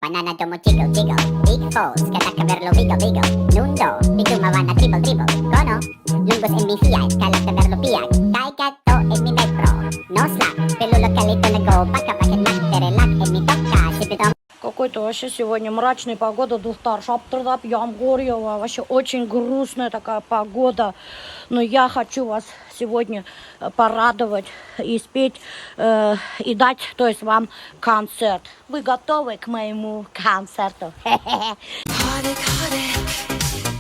Banana domo jiggle jiggle, big falls, kalakamerlo wiggle wiggle, nundo, pitumawana triple triple, kono, lungos en mi fiat, kalakamerlo piak, kai kato en mi metro, no slap, pelulo kalito na go, baka makinak, terelak en mi toka, sipitom. Какой-то вообще сегодня мрачная погода, дуҫтар, шаптырҙап ямғыр яуа. Вообще очень грустная такая погода. Но я хочу вас сегодня порадовать и спеть, и дать, то есть вам концерт. Вы готовы к моему концерту? Heartache, heartache,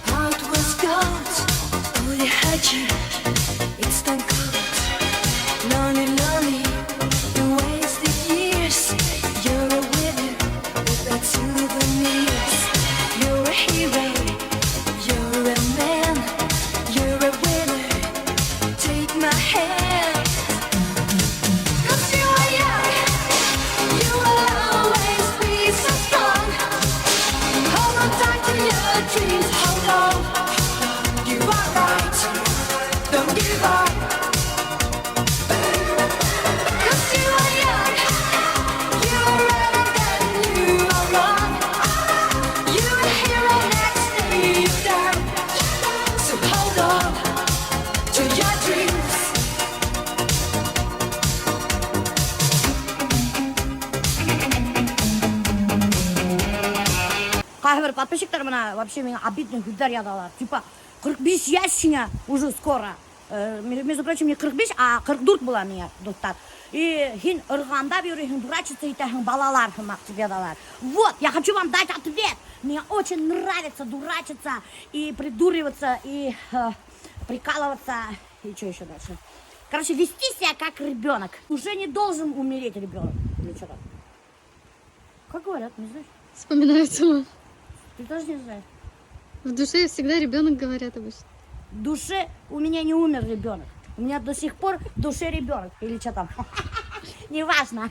heart was gold. Oh, they hurt you, it's done cold. Lonely, lonely, you wasted years. You're a winner without souvenirs. You're a hero, you're a man, you're a winner. Take my hand. 'Cause you are young, you will always be so strong. Hold on tight to your dreams, hold on. You are right, don't give up. 'Cause you are young, you are right and you are wrong. You're a hero next day you're down. So hold on to your dreams. Ҡайһы бер подписчиктар бына вообще миңә обидный һүҙҙәр яҙалар. Типа 45 йәш һиңә уже скоро. Между прочим, не 45, а 44 була миңә, дуҫтар. И һин ырғандап йөрөйһөң, дурачиться итәһең балалар һымаҡ тип яҙалар. Вот, я хочу вам дать ответ. Мне очень нравится дурачиться и придуриваться, и прикалываться. И что еще дальше? Короче, вести себя как ребенок. Уже не должен умереть ребенок. Или что там? Как говорят, не знаешь? Вспоминаю сама. Ты тоже не знаешь? В душе всегда ребенок, говорят обычно. В душе у меня не умер ребенок. У меня до сих пор в душе ребенок. Или что там? Неважно.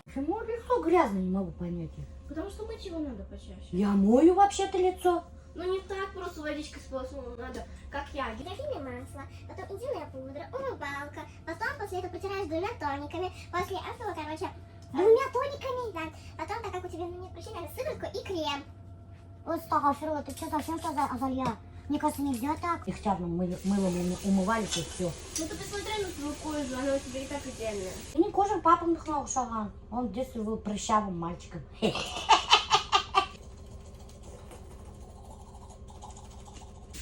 Почему лицо грязное, не могу понять. Потому что мыть его надо почаще. Я мою вообще-то лицо. Ну не так просто водичкой сполоснула, надо, как я. Парафиновое масло, потом интимная пудра, умывалка, потом после этого протираешь двумя тониками, после этого, короче, двумя тониками, да. Потом, так как у тебя нет прыщей, надо сыворотку и крем. Ой, Астағфирулла, ты что, совсем Азалия? Мне кажется, нельзя так. Дегтярным мылом умывались и все. Ну ты посмотри на твою кожу, она у тебя и так идеальная. Минең кожа папамдыҡына оҡшаған. Он в детстве был прыщавым мальчиком.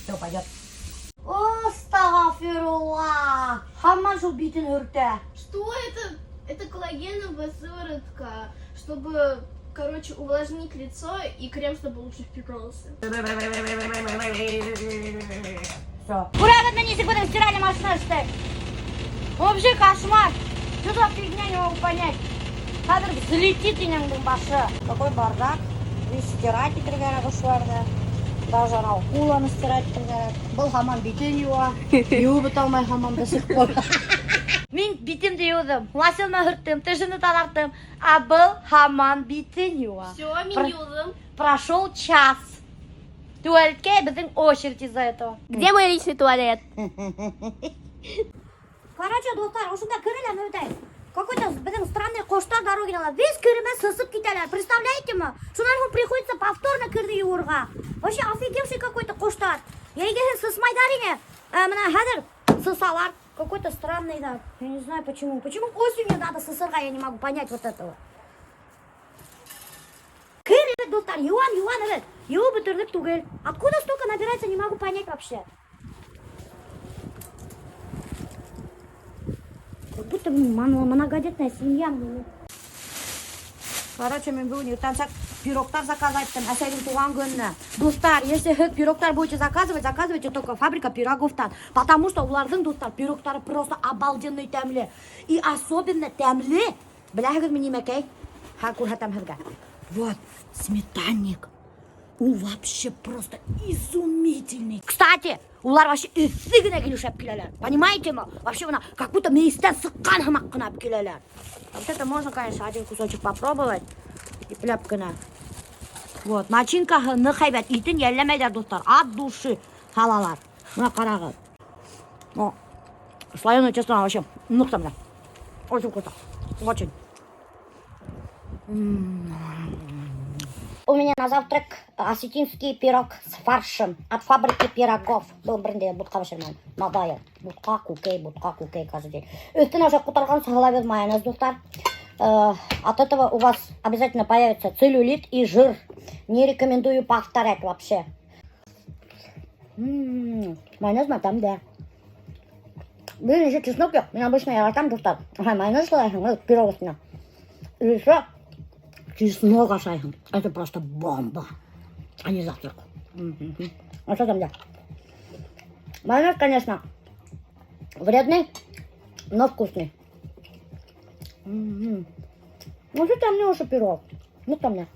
Все, пойдет. Астағфирулла. Һаман шул битен һөртә. Что это? Это коллагеновая сыворотка, чтобы, короче, увлажнить лицо и крем, чтобы лучше впитывался. Все. Күрәбеҙме нисек беҙҙең стиральный машина эшләй? Вообще кошмар. Что за фигня, не могу понять. Хәҙер взлетит инәңдең башы. Какой бардак. И стирать итергә кәрәк ошоларҙы. Даже анау куланы стирать итергә кәрәк. Был һаман битен йыуа. Йыуып бөтә алмай һаман до сих пор. Мин битемде йыуҙым, лосьонны һөрттөм, тешемде таҙарттым. А был һаман битен йыуа. Все, мин йыуҙым. Прошел час. Туалетҡа беҙҙең очередь из-за этого. Где мой личный туалет? Короче, дуҫтар, ошонда кереләм өтәй. Какой-то беҙҙең странный ҡоштар дороги ала. Весь керемә сысып китәләр. Представляете мы? Шунан һуң приходится повторно керҙе йыуырға. Вообще офигевший какой-то ҡоштар. Йәйгеһен сысмайҙар ине. Ә, бына хәҙер сысалар. Какой-то странный, да. Я не знаю почему. Почему осенью надо сысырға, я не могу понять вот этого. Кер, дуҫтар, йыуам, йыуам, эйе. Йыуып бөтөрлөк түгел. Откуда столько набирается, не могу понять вообще. Как будто многодетная семья. Короче, мин бөгөн иртәнсәк пирогтар заказать иттем әсәйҙең тыуған көнөнә. Дуҫтар, если һеҙ пирогтар будете заказывать, заказывайте только «Фабрика пирогов»тан. Потому что уларҙың, дуҫтар, пирогтары просто обалденный тәмле. И особенно тәмле, беләһегеҙме нимәкәй? Ха, күрһәтәм һеҙгә. Вот, сметанник. Ул вообще просто изумительный. Кстати, улар вообще эҫе генә килешеп киләләр. Понимаете мы? Вообще бына как будто мейестән сыҡҡан һымаҡ ҡына киләләр. Вот это можно, конечно, один кусочек попробовать. Ипләп кенә. Вот, начинкаһы ныҡ һәйбәт. Итен йәлләмәйҙәр, дуҫтар. От души һалалар. Бына ҡарағыҙ. О, слоеное тесто вообще ныҡ тәмле. Очень вкусно. Очень. У меня на завтрак осетинский пирог с фаршем от фабрики пирогов. Был берендә бутҡа бешермәнем. Надоел. Бутҡа, күкәй, бутҡа, күкәй каждый день. Өҫтөнә уже ҡутарған һалабыҙ майонез, дуҫтар. От этого у вас обязательно появится целлюлит и жир. Не рекомендую повторять вообще. Майонез там, да. Блин, еще чеснок юҡ. Мин обычно яратам, дуҫтар. Ага, майонез һалаһың, пирог өҫтөнә. И еще чеснок ашайһың. Это просто бомба. А не завтрак. Мгм. А что там, да? Майонез, конечно, вредный, но вкусный. Мгм. Ну, что там мне уже пирог? Ну, там мне.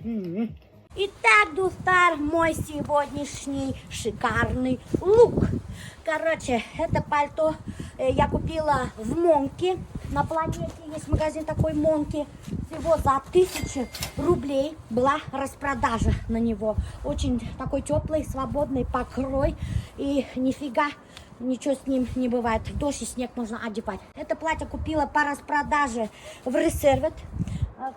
М-м. Итак, дуҫтар, мой сегодняшний шикарный лук. Короче, это пальто я купила в Монке. На планете есть магазин такой Монки. Всего за 1000 рублей была распродажа на него. Очень такой теплый, свободный покрой. И нифига ничего с ним не бывает. В дождь и снег можно одевать. Это платье купила по распродаже в Reserved.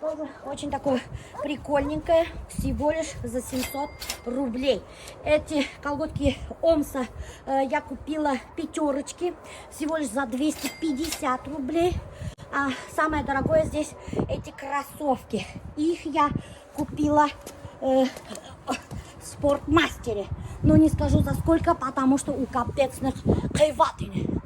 Тоже очень такое прикольненькое. Всего лишь за 700 рублей. Эти колготки Омса я купила пятерочки. Всего лишь за 250 рублей. А самое дорогое здесь эти кроссовки. Их я купила в Спортмастере. Но не скажу за сколько, потому что у капецных ҡыйбат.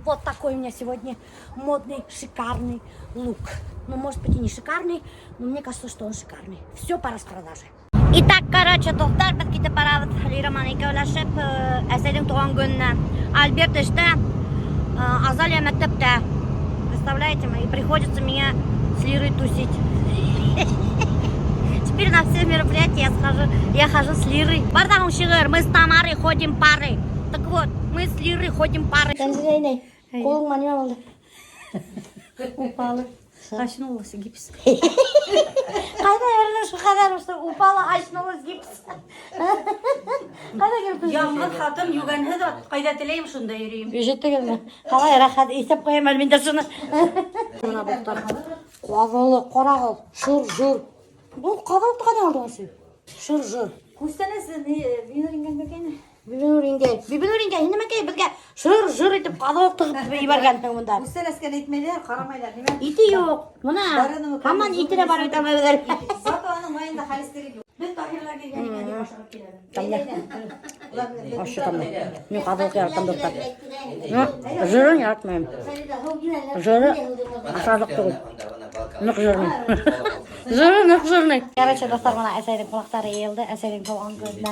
Вот такой у меня сегодня модный, шикарный лук. Ну, может быть, и не шикарный, но мне кажется, что он шикарный. Все по распродаже. Итак, короче, дуҫтар, беҙ китеп барабыҙ Лира менән икәүләшеп, әсәйҙең тыуған көнөнә. Альберт эштә, Азалия мәктәптә. Представляете, и приходится меня с Лирой тусить. Теперь на все мероприятия я хожу с Лирой. Бар шиғыр, мы с Тамарой ходим парой. Так вот, мы с Лирой ходим парой. Ҡулыңа нимә булды? Упала. Очнулась гипс. Ҡайҙа йөрөнөң шул ҡәҙәр, что упала, очнулась гипс. Ҡайҙа килеп төштөң? Яңғыҙ хатын, йүгәнһеҙ ат. Ҡайҙа теләйем, шунда йөрөйөм. Ишеттегеҙме? Ҡалай рәхәт, иҫәп ҡуям әле мин дә шуны. Бына дуҫтар. Ҡаҙылы, ҡарағыҙ, шыр-жыр. Был ҡаҙылыҡты ҡайҙан алдың әсәй? Шыр-жыр. Күстәнәсе, Бибинур еңгәң биргәйне. Бибинур еңгә, Бибинур еңгә, һин нимәкәй беҙгә шыр-жыр итеп ҡаҙылыҡ тығып ебәргәнһең бында. Күстәнәскә әйтмәйҙәр, ҡарамайҙар. Нимә? Ите юҡ. Бына һаман ите лә бар бит алмайҙар. Зато уның майында холестерин юҡ. Беҙ Таһирлар килгән икән тип ашығып киләбеҙ. Тәмле. Ошо тәмле. Мин ҡаҙылыҡ яратам, дуҫтар. Ну, жирын яратмайым. Жиры ашарлыҡ түгел. Ныҡ жирный. Жиры ныҡ жирный. Короче, дуҫтар, бына әсәйҙең ҡунаҡтары йыйылды. Әсәйҙең тыуған көнөнә.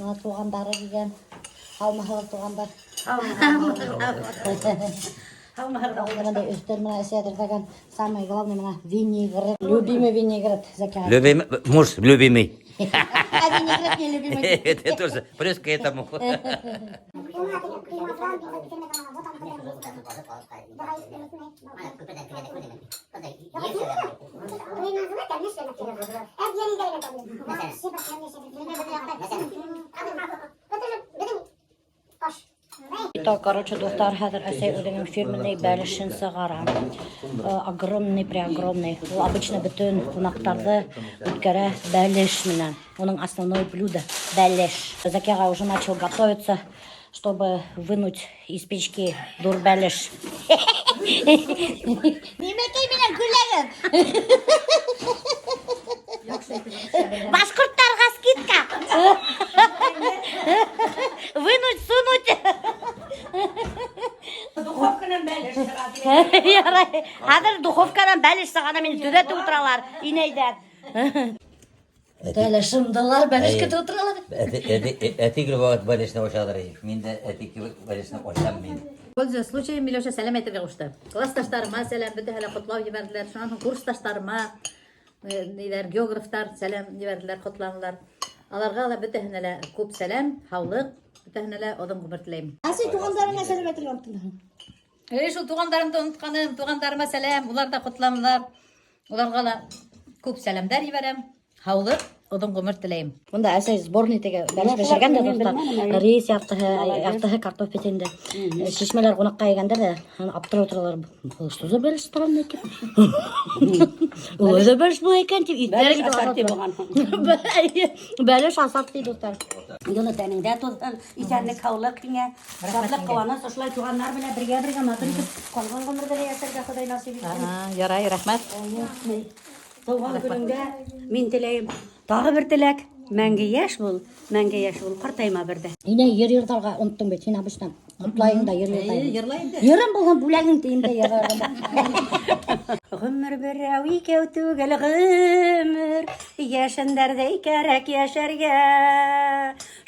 Бына туғандары килгән. Һаумыһығыҙ, туғандар. Бындай өҫтәл менән әсәй әҙерләгән. Самое главное, бына винегрет. Любимый винегрет. Закират. Любимый, муж любимый. А винегрет не любимый. Это тоже плюс к этому. Так, короче, дуҫтар, хәҙер әсәй үҙенең фирменный бәлешен сығара. Огромный, преогромный. Ул обычно бөтөн ҡунаҡтарҙы үткәрә бәлеш менән. Уның основное блюдо бәлеш. Заки ағай уже начал готовиться, чтобы вынуть из печки ҙур бәлеш. Нимәкәй менән көләгеҙ? Башҡорттарға скидка. Вынуть, сунуть. Духовканан бәлеш сыға. Ярай. Хәҙер духовканан бәлеш сығана мине төҙәтеп ултыралар, инәйҙәр. Әле шымдылар, бәлеш көтөп ултыралар. Әтей кебек ваҡыт бәлешне ашалар. Мин дә әтей кебек бәлешне ашам мин. Пользуясь случаем, Миләүшә сәләм әйтергә ҡушты. Классташтарыма сәләм, бөтәһе лә ҡотлау ебәрҙеләр. Шунан һуң курсташтарыма, ниҙәр, географтар сәләм ебәрҙеләр, ҡотланылар. Аларға ла бөтәһенә лә күп сәләм, һаулыҡ, бөтәһенә лә оҙон ғүмер теләйем. Әсәй туғандарыңа сәләм әйтергә оноттоң. Эй, шул туғандарымды онотҡаным, туғандарыма сәләм, улар ҙа ҡотланылар. Уларға ла күп сәләмдәр ебәрәм. Һаулыҡ, оҙон ғүмер теләйем. Бында әсәй сборный теге бәлеш бешергән дә, дуҫтар. Рис яртыһы, яртыһы картоф бит инде. Шишмәләр ҡунаҡҡа килгәндә лә, аптырап ултыралар. Был что за бәлеш странный тип. Үҙе бәлеш була икән тип итләре Бәлеш ассорти булған. Бәлеш ассорти, дуҫтар. Йылы тәнеңдә тулһын, иҫәнлек, һаулыҡ һиңә. Шатлыҡ, ҡыуаныс, ошолай туғандар менән бергә-бергә матур итеп ҡалған ғүмерҙә лә йәшәргә Хоҙай насип итһен. Ярай, рәхмәт. Тыуған көнөңдә мин теләйем. Тағы бер теләк. Мәңге йәш бул, мәңге йәш бул, ҡартайма бер ҙә. Инә йыр йырларға оноттоң бит, һин обычно ҡотлайың да йыр йырлайың. Йырлай инде. Йырым булһын, бүләгең тием дә йырларым. Ғүмер берәү икәү түгел ғүмер, йәшендәрҙәй кәрәк йәшәргә.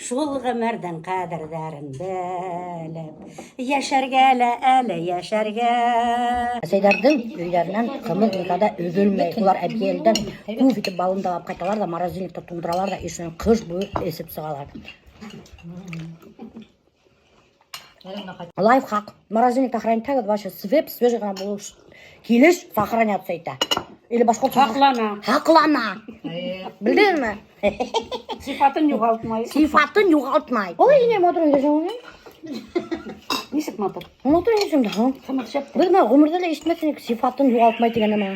Шул ғүмерҙең ҡәҙерҙәрен белеп, йәшәргә лә әле йәшәргә. Әсәйҙәрҙең өйҙәренән ҡымыҙ никогда өҙөлмәй. Улар Әбйәлилдән күп итеп балын да алып ҡайталар ҙа, морозильникта туңдыралар ҙа, и шунан ҡыш буйы эсеп сығалар. Лайфхак. Морозильникта хранить итәгеҙ, вообще свеп, свежий ғына булыу килеш сохраняться итә. Или башҡортса Һаҡлана. Һаҡлана. Белдеңме? Сифатын юғалтмай. Сифатын юғалтмай. Ой, инәй, матур өйҙә. Нисек матур? Матур өйҙә. Ҡымыҙ шәп. Беҙ бына ғүмерҙә лә ишетмәҫ инек сифатын юғалтмай тигән нәмә.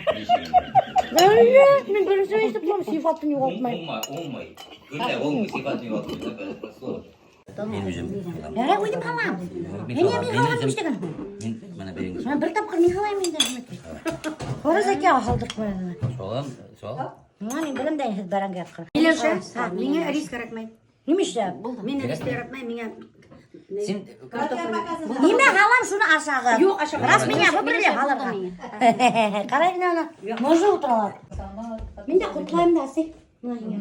Эйе, мин беренсе ишетеп торам, сифатын юғалтмай. Уңмай, уңмай. Көнлә уңмай, сифатын юғалтмай. Мин үҙем. Ярай, үҙем һалам. Мин мин һалам эшләгән. Мин бына бирегеҙ. Мин бер тапҡыр мин һалайым инде. Ҡара Зәки һалдырып ҡуяны. Салам, сал. Мына мин беләм дә һеҙ бәрәңге ятҡыр. Миләүшә, миңә рис кәрәкмәй. Нимә эшләп? Мин рис яратмайым, миңә Син Нимә һалам, шуны ашағыҙ. Юҡ, ашамам. Раз меня выбрали, һалырға. Ҡарай инә ана. Можно ултыралар. Мин дә ҡотлайым да, әсәй. Бына һиңә.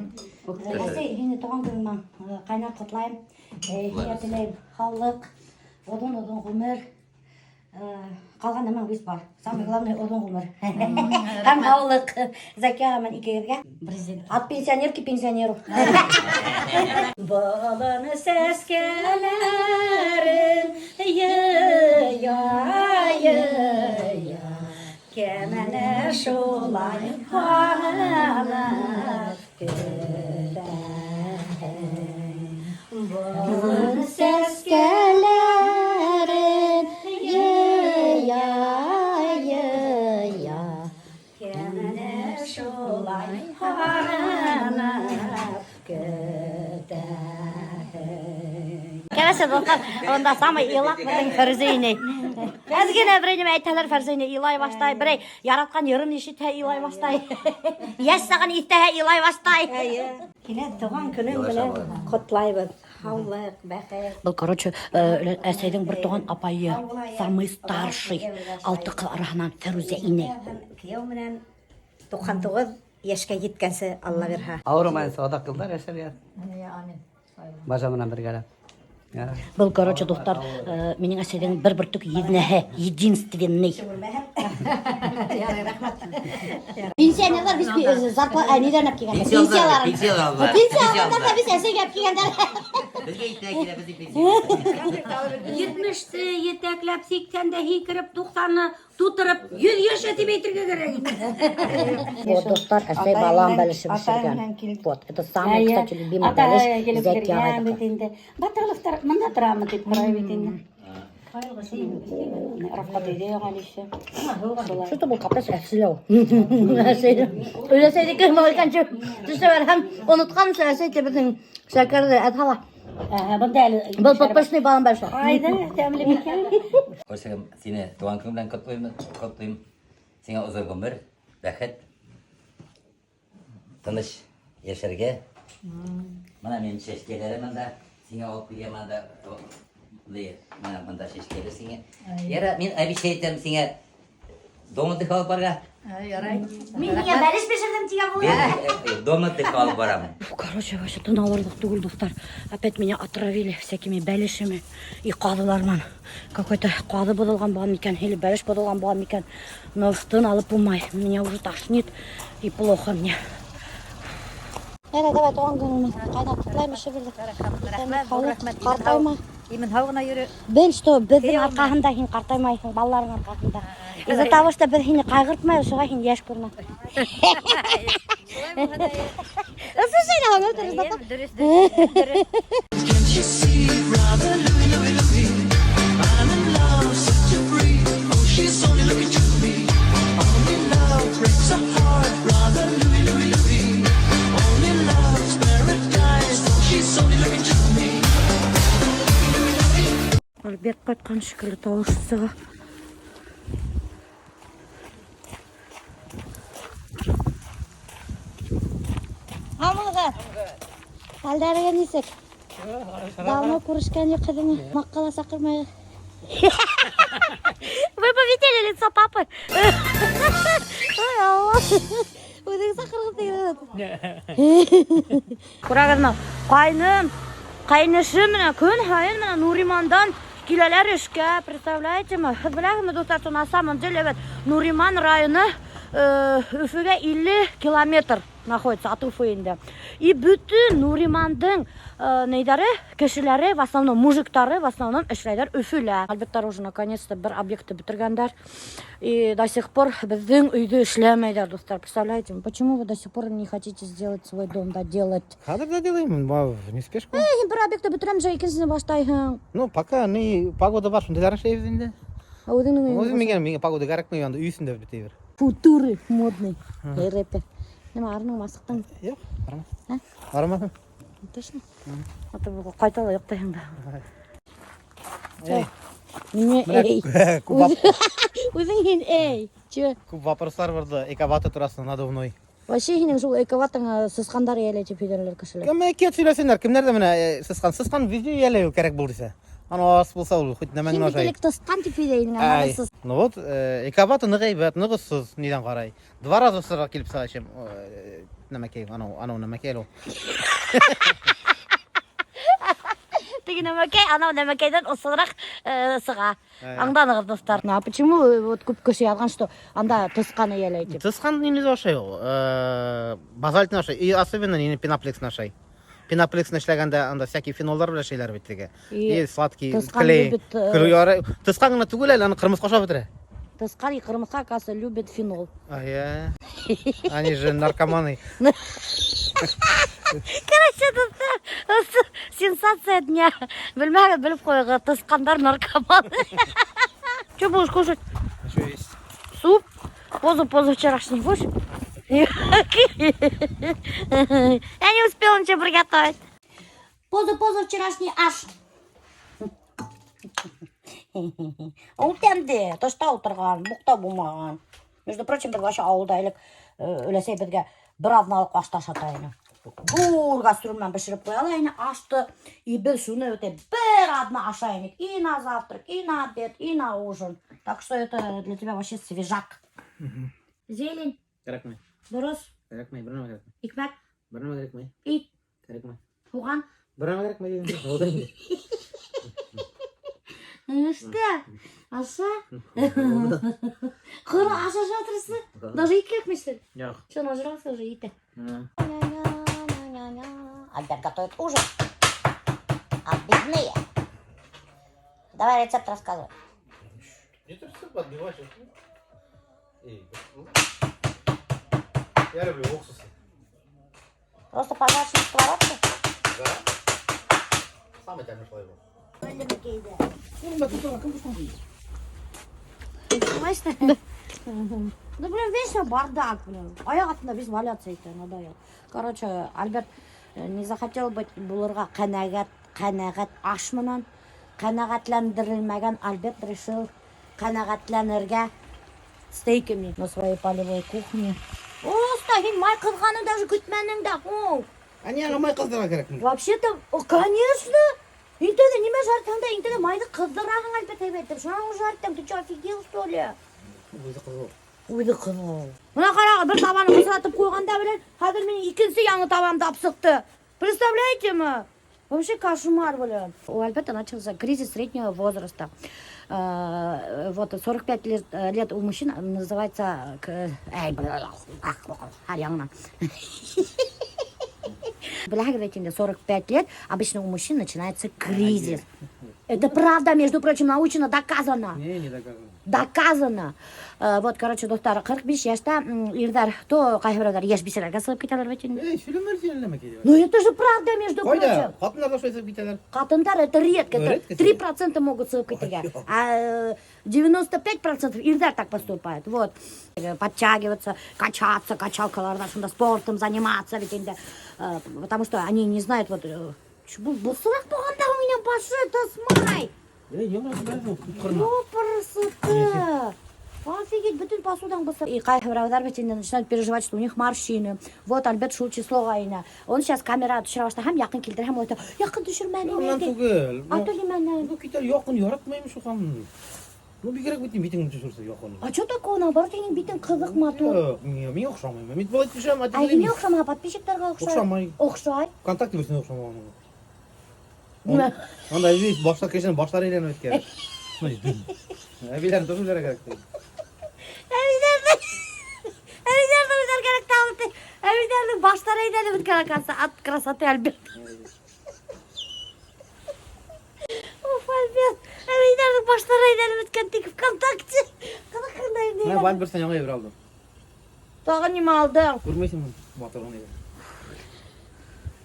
Әсәй, һине тыуған көнөң менән ҡайнар ҡотлайым. Һиңә теләйем һаулыҡ, оҙон-оҙон ғүмер. Ҡалған нәмәң бит бар. Самое главное оҙон ғүмер. Һәм һаулыҡ. Зәки аға менән икегеҙгә. От пенсионерки пенсионеру. Болон сәскәләрен йыя, йыя, кемене шулай һағынып көтәһең. Болон Сәскәләрен йыя, йыя. Кемене шулай һағынып көтәһең. Кәләсе дуҫтар, унда самый илаҡ беҙҙең Фәрзә инәй. Әҙ генә берәй нәмә әйтһәләр, Фәрзә инәй илай башлай. Берәй яратҡан йырын ишетһә, илай башлай. Йәш сағын иҫләһә, илай башлай. Килә тыуған көнөң менән ҡотлайбыҙ. Һаулыҡ, бәхет. Был, короче, әсәйҙең бер туған апайы, самый старший, алты ҡыҙ араһынан Фәрүзә инәй. Кейәү менән 99 йәшкә еткәнсе Алла бирһә. Ауырымайынса оҙаҡ йылдар йәшәргә. Амин. Бажа менән бергәләп. Был, короче, дуҫтар, минең әсәйҙең бер бөртөк еҙнәһе, единственный. Ярай, рәхмәт. Пенсионерҙар беҙ зарплата ниҙән алып килгәндәр? Пенсия алалар, Пенсияларын. пенсия алалар. Пенсия алғандар ҙа беҙ әсәйгә алып килгәндәр. Беҙгә итә килә, беҙҙең пенсия. 70-те етәкләп, 80-дә һикереп, 90-ны тутырып, 100 йәшә тип әйтергә кәрәк. Вот, дуҫтар, әсәй балан бәлеше бешергән. Вот, это самый, кстати, любимый бәлеш Зәки ағайҙыҡы. Бит инде. Батырловтар мында торамы тип һорай бит инде. Рафҡат өйҙә Ғәлише. Что-то был капец әселәү. Әсәй. Өләсәйҙеке малайканчы төшә һәм онотҡансы әсәй тип беҙҙең шәкәрҙе әҙ һала. Бында әле Был пышный балан бәлеше. Айҙа, тәмле микән? Ҡарсығым, һине тыуған көнөң менән ҡотлайым, ҡотлайым. Һиңә оҙон ғүмер, бәхет, тыныс йәшәргә. Бына минең сәскәләрем мында, һиңә алып килгән мында, бына мында сәскәләр һиңә. Яра, мин обещать итәм һиңә дом отдыха алып барырға. Ярай. Мин һиңә бәлеш бешерҙем тигән була. Мин дом отдыха алып барам. Короче, вообще тын алырлыҡ түгел, дуҫтар. Опять меня отравили всякими бәлешами и ҡаҙылар менән. Какой-то ҡаҙы боҙолған булған микән, или бәлеш боҙолған булған микән. Но тын алып булмай. Меня уже тошнит и плохо мне. Ярай, давай, тыуған көнөң менән. Ҡайнар ҡотлайым эше бирҙе. Рәхмәт, ҙур рәхмәт. Ҡартайма. Имен һау ғына йөрө. Бел, что беҙҙең арҡаһында һин ҡартаймайһың, балаларың арҡаһында. Из-за того, что беҙ һине ҡайғыртмайбыҙ, шуға һин йәш күренә. Слушай, Дөрөҫ, дөрөҫ, дөрөҫ. Can't you see, brother Louie, Louie, Louie? I'm in love, such a free. Oh, she's only looking to me. Only love breaks Альберт ҡайтҡан шикелле тауыш сыға. Һаумыһығыҙ. Хәлдәрегеҙ нисек? Давно күрешкән юҡ һеҙҙең. Ҡунаҡҡа ла саҡырмайһығыҙ. Вы бы видели лицо папы. Ой, Алла. Үҙең саҡырғыҙ тигән. Күрәгеҙме? Ҡайным, ҡәйнешем менән көн һайын менән Нуримандан киләләр эшкә, представляете ме? Һеҙ беләһегеҙме, дуҫтар, что на самом деле бит Нуриман районы Өфөгә 50 километр находится от Уфы инде. И бөтөн Нуримандың нейҙәре, кешеләре, в основном мужиктары, в основном эшләйҙәр Өфөлә. Альберттар уже наконец-то бер объектты бөтөргәндәр. И до сих пор беҙҙең өйҙө эшләмәйҙәр, дуҫтар. Представляете? Почему вы до сих пор не хотите сделать свой дом, доделать? Хәҙер доделаем, не спешку. Эй, бер объектты бөтөрәм дә икенсеһен башлайһың. Ну, пока не погода бар, шундыйларын эшләйбеҙ инде. Ә үҙеңдең өйөң Үҙем миңә погода кәрәкмәй, анда өй эсендә бөтә бер. Футуры модный. Эй, рэпер. Нимә, арының асыҡтың? Юҡ, арымаҫ. А? Арымаҫ. Точно? А то ҡайта ла йоҡлайһың да. Эй, Нимә, эй? күп Үҙең һин, эй. Че? күп вопрослар булды Эковата тураһында надувной. Вообще һинең шул Эковатаңа сысҡандар эйәләй тип һөйләнәләр кешеләр. Кем әкиәт һөйләһеннәр, кемдәр ҙә менә сысҡан, сысҡан везде эйәләй ул кәрәк булды тиһә. Аны ас булһа ул хоть нәмәне Һин бит ашай. элек тысҡан тип һөйләй инең, ана Ай, сыс. ну вот, Эковата ныҡ һәйбәт, ныҡ осһоҙ ниҙән ҡарай. Два раза осһоҙораҡ килеп сыға, чем нәмәкәй, анау нәмәкәй әле ул. Теге нәмәкәй, анау нәмәкәйҙән осһоҙораҡ сыға. Аңланығыҙ, дуҫтар. Ну, а почему вот күп кеше яҙған, что анда тысҡан эйәләй тип? Тысҡан нимә ашай ул? Базальтны ашай, и особенно нине пеноплексны ашай. Пеноплексны эшләгәндә анда всякий фенолдар белән эшләйләр бит теге. И И сладкий тысҡан клей. любит, Ярай. Тысҡан ғына түгел әле, аны ҡырмыҫҡа ашап бөтөрә. Тысҡан и ҡырмыҫҡа, оказывается, любит фенол. А я. Они же наркоманы. Короче, дуҫтар, сенсация дня. Белмәгеҙ, белеп ҡуйығыҙ, тысҡандар наркоман. Что будешь кушать? Что есть? Суп? Позу-позавчерашний будешь? Я не успела ничего приготовить. Позу-позавчерашний аш. Ул тәмле, тышта ултырған, буҡта булмаған. Между прочим, беҙ вообще ауылда элек өләсәй беҙгә бер аҙналыҡ аш ашата ине. Ҙур кастрюль менән бешереп ҡуя ла ине ашты. И беҙ шуны үтә бер аҙна ашай инек. И на завтрак, и на обед, и на ужин. Так что это для тебя вообще свежак. Зелень, Кәрәкмәй. дөрөҫ, Кәрәкмәй, бер нәмә кәрәкмәй. икмәк, Бер нәмә кәрәкмәй. ит, Кәрәкмәй. һуған. Бер нәмә кәрәкмәй тигән. Булды инде. Что? Аша? Ҡоро аш ашап ултыраһың? Даже ит кәрәкмәй что ли? Юҡ. Что, нажрался уже ите? Альберт готовит ужин. Отбивные. Давай рецепт рассказывай. Это все подбивать. Эй, я люблю уксусы. Просто пожарить на сковородке? Да. Самый тәмле шулай был. Понимаешь? Да. Ну, блин, вечно бардак, блин. Аяҡ аҫтында весь валяться итә, надоел. Короче, Альберт не захотел быть булырға ҡәнәғәт, ҡәнәғәт аш менән. Ҡәнәғәтләндерелмәгән Альберт решил ҡәнәғәтләнергә стейками на своей полевой кухне. Оста, һин май ҡыҙғанын даже көтмәнең дә, һуң. Ә ниңә май ҡыҙҙырырға кәрәк? Вообще-то, конечно. Иң тәүҙә нимә жарттың да, иң тәүҙә майҙы ҡыҙҙыраһың, Альберт, әйбәт. Шунан уже жарттың. Ты что, офигел, что ли? Үҙе ҡыҙыл. Үҙе ҡыҙыл. Бына ҡарағыҙ, бер табаны бысратып ҡуйғанда белән, хәҙер минең икенсе яңы табамды алып сыҡты. Представляете мы? Вообще кошмар, блин. У Альберта начался кризис среднего возраста. Вот 45 лет у мужчин называется... Эй, бля, яңынан. Беләһегеҙ бит инде, 45 лет обычно у мужчин начинается кризис. Это правда, между прочим, научно доказано. Не, не доказано. Доказано. Вот, короче, дуҫтар, 45 йәштә ирҙәр, то ҡайһы берәүҙәр йәш бисәләргә сығып китәләр бит инде. Эй, һөйләмә һин нәмәкәй. Ну это же правда, между Ҡайҙа? прочим. Ҡатындар ҙа шулай сығып китәләр. Ҡатындар это редко, Ну, это редко 3% могут сығып китергә. А 95% ирҙәр так поступает. Вот. Подтягиваться, качаться, качалкаларҙа шунда спортом заниматься бит инде. Потому что они не знают, вот, был бысыраҡ булғанда у меня башы, это смай. Ёпрсоты! Офигеть, бөтөн посудаң бысыҡ. И ҡайһы берәүҙәр бит инде начинают переживать, что у них морщины. Вот Альберт шул числоға инә. Он сейчас камера төшөрә башлай һәм яҡын килтерә һәм әйтә, яҡын төшөрмә Унан нимә. түгел. А то нимәнән? Ну, китәр яҡын яратмайым шул хан. Ну, бигерәк бит битеңде төшөрсә яҡын. А что такого, наоборот, һинең битең ҡыҙыҡ матур. Юҡ, миңә миңә оҡшамай. Мин былай төшәм, А һиңә оҡшамай, подписчиктарға оҡшай. Оҡшамай. Оҡшай. ВКонтакте береһенә оҡшамаған. Нимә? Анда весь башлар кешенең башлары әйләнеп бөткән. Әбиләрҙе тоже белергә кәрәк. Әбейҙәрҙе Әбейҙәрҙе уйлар кәрәк табып. Әбейҙәрҙең баштары әйләнеп бөткән, оказывается, от красоты Альберт. Уф, Альберт. Әбейҙәрҙең баштары әйләнеп бөткән тик ВКонтакте. Ҡыҙыҡ Мин Вайлдберристан яңы әйбер алдым. Тағы нимә алдың? Күрмәйһеңме? Матур әйбер.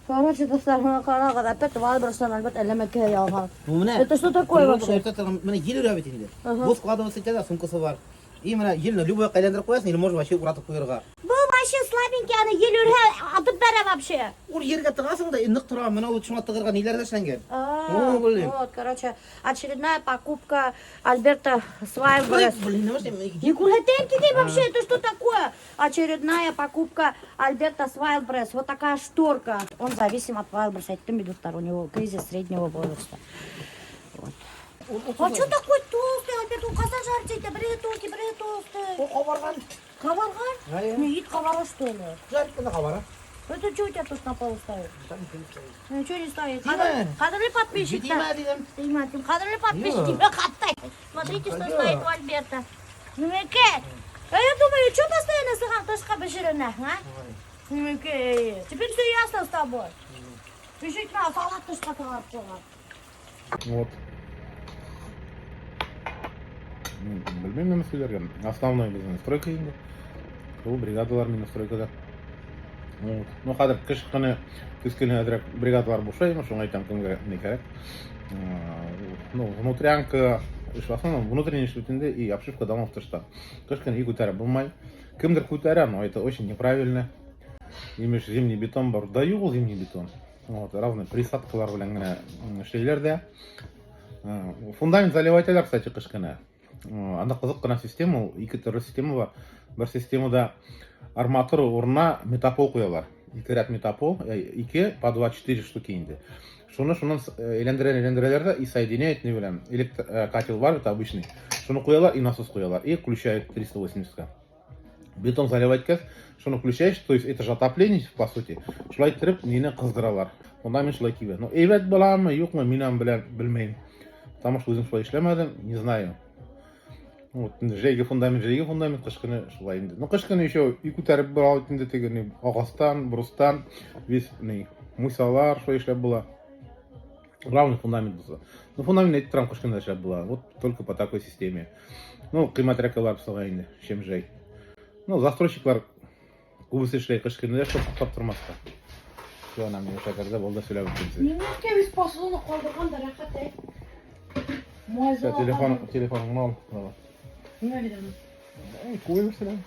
Короче, дуҫтар, бына ҡарағыҙ, опять Вайлдберристан Альберт әллә алған. Ну, менә Это что такое вообще? Менә ел өрә бит инде. Ага. Бу складываться итә дә, сумкасы бар. И менә елне любой әйләндереп ҡуяһың, или можно вообще уратып ҡуйырға. Был вообще слабенький, аны ел өрһә атып бәрә вообще. Ул ергә тығаһың да, ныҡ тора. Менә ул шуңа тығырға ниләр эшләнгән. А, О, блин. Вот, короче, очередная покупка Альберта с Wildberries. Блин, нимә эшләйем? Не күрһәтәм тебе вообще, это что такое? Очередная покупка Альберта с Wildberries. Вот такая шторка. Он зависим от Wildberries. Әйттем бит, дуҫтар, у него кризис среднего возраста. Вот. А что такой толстый, Альберт? Ул ҡасан жарить итә? Береһе тонкий, береһе толстый. Ул ҡабарған. Ҡабарған? Әйе. Не, ит ҡабара, что ли? Жарить ҡына ҡабара. Это что у тебя тут на полу стоит? Ничего не стоит. Тимә. Ҡәҙерле подписчиктар. Тимә тинем. Тимә, тим. Ҡәҙерле подписчик. Юҡ. Тимә ҡатай. Смотрите, что Юҡ. стоит у Альберта. Нимәкәй. А я думаю, что постоянно сыған тышҡа бешеренә, а? Нимәкәй. Теперь все ясно с тобой. Еще итмә, салат тышҡа сығарып ҡуйған. Вот. Белмәйем нәмә һөйләргә. Основной беҙҙең стройка инде. Ул бригадалар минең стройкада. Вот. Ну, хәҙер ҡыш көнө, көҙ көнө әҙерәк бригадалар бушай, шуңа әйтәм, кемгә ни кәрәк. Ну, внутрянка эш в основном внутренний эш бит инде и обшивка домов тышта. Ҡыш көнө өй күтәреп булмай. Кемдер күтәрә, но это очень неправильно. Имеш, зимний бетон бар. Да юҡ ул зимний бетон. Вот, разный присадкалар белән генә эшләйләр дә. Фундамент заливать итәләр, кстати, ҡыш көнө. Анда ҡыҙыҡ ҡына система, ул ике төрлө система бар. Бер системада арматура урынына метапол ҡуялар. Ике ряд метапол, ике по 2-4 штуки инде. Шуны шунан әйләндерә әйләндерәләр дә и соединяют ни белән. Электр котел бар бит обычный. Шуны ҡуялар и насос ҡуялар. И включают 380-ка. Бетон заливать иткәс, шуны включаешь, то есть это же отопление, по сути. Шулай иттереп, мине ҡыҙҙыралар. Фундамент шулай кибә. Ну, әйбәт буламы, юҡмы, мин аны беләм, белмәйем. Потому что үҙем шулай эшләмәдем, не знаю. Вот, инде жәйге фундамент, жәйге фундамент, ҡыш көнө шулай инде. Ну, ҡыш көнө еще өй күтәреп була бит инде теге ни, ағастан, брустан, весь ни, мусалар шулай эшләп була. Главный фундамент булса. Ну, фундамент әйтеп торам, ҡыш көнө эшләп була. Вот только по такой системе. Ну, ҡиммәтерәккә барып сыға инде, чем жәй. Ну, застройщиклар күбесе эшләй ҡыш көнө дә, чтоб туҡтап тормаҫҡа. Все, ана мин шәкәрҙә булды һөйләп үттем һеҙгә. Нимәкә весь посуданы ҡалдырған да рәхәт, әй. Все, телефон, телефоныңды ал. Давай. Нимә бирәм? Эй, ҡуй бирсәләр.